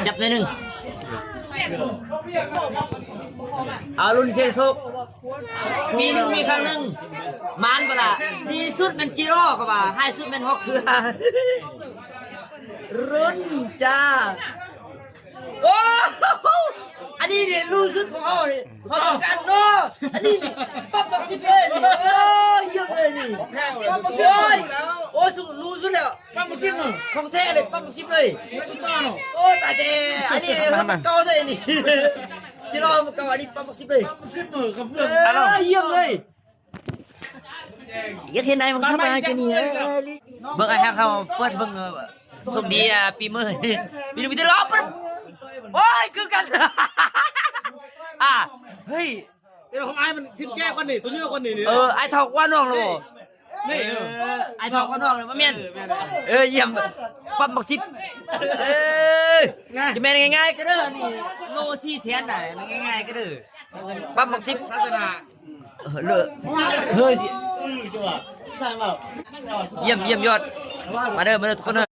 ຈັບໜ້ອຍໜຶ່ງ ເອົາລຸ້ນສ່ຽງໂຊກ ມີໜຶ່ງ ມີຄັ້ງໜຶ່ງ ໝານບໍ່ລະ? ດີສຸດແມ່ນຈິໂຣ ເຂົາວ່າ ຮ້າຍສຸດແມ່ນຮອກເຄືອ ລຸ້ນຈ້າ. ໂອ້ ອັນນີ້ນີ້ ລຸ້ນສຸດຂອງເຮົານີ້ ເຮົາຕ້ອງການເນາະ ອັນນີ້ປັບບັກສິບເລີຍນີ້ ໂອ້ ຢ້ຽມເລີຍນີ້ ປັບບັກສິບ ໂອ້ຍ ໂອ້ຍ ສຸດ ລຸ້ນສຸດແລ້ວ ປັບບັກສິບເນາະ ຂອງແທ້ເລີຍ ປັບບັກສິບເລີຍ ໂອ້ ຕາຍແທ້ ອັນນີ້ເຮົາເກົ່າແທ້ນີ້ ຈິໂຣເກົ່າ ອັນນີ້ປັບບັກສິບເລີຍ ປັບບັກສິບເນາະ ເອີ ຢ້ຽມເລີຍ. ເຮັດເຮັດໄດ້ມັນສະບາຍກວ່ານີ້ ເອີ ເບິ່ງ ອ້າຍ ເຮົາເປີດເບິ່ງ ເອີ ໂຊກດີ ອ່າ ປີໃໝ່ ປີນີ້ມີແຕ່ລາວເປີດ ໂອ້ຍ ຄືກັນ ອ່າ ເຮີ້ຍ ແຕ່ວ່າຂອງອ້າຍມັນຊິແກ້ກວ່ານີ້ ຕົວເຍອະກວ່ານີ້ ເອີ ອ້າຍເຖົ້າກວ່ານ້ອງແລ້ວບໍ່? ນີ້ ເອີ ອ້າຍເຖົ້າກວ່ານ້ອງແລ້ວບໍ່ແມ່ນ ເອີ ແມ່ນ ເອີ ຢ້ຽມ ປັບບັກສິບ ເອີຍ ຈະແມ່ນງ່າຍໆກໍເດີ ນີ້ ໂລສີ່ແສນໄດ໋ ມັນງ່າຍໆກໍເດີ ປັບບັກສິບ ເອີ ເລີ ເຮີ້ຍ ຢ້ຽມ ຢ້ຽມຍອດ ມາເດີ ມາເດີທຸກຄົນເດີ.